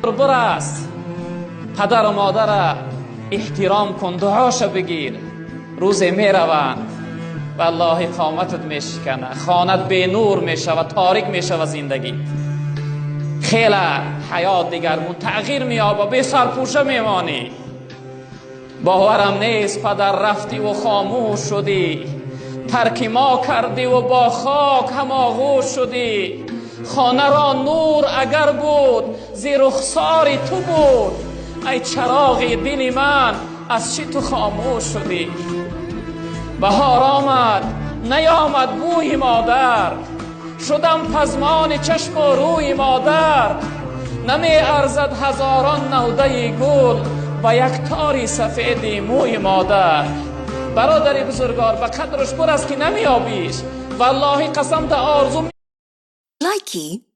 Бираст, падару модара эҳтиром кун, дуоша бигир. Рӯзе мераванд, валлоҳи, қоматат мешикана, хонат бенур мешава, торик мешава зиндагит. Хеле ҳаёт дигаргун тағйир меёба, бесарпӯша мемонӣ. Боварам нест, падар, рафтиву хомӯш шудӣ, тарки мо кардиву бо хок ҳамоғӯш шудӣ. Хонаро нур агар буд, зи рухсори ту буд. Ай чароғи дили ман, аз чӣ ту хомӯш шудӣ? Баҳор омад, наёмад бӯи модар, шудам пазмони чашму рӯи модар. Намеарзад ҳазорон навдаи гул ба як тори сафеди мӯи модар. Бародари бузургвор, ба қадраш бураст, ки намеёбиш. Валлоҳи, қасам, да орзу Likey.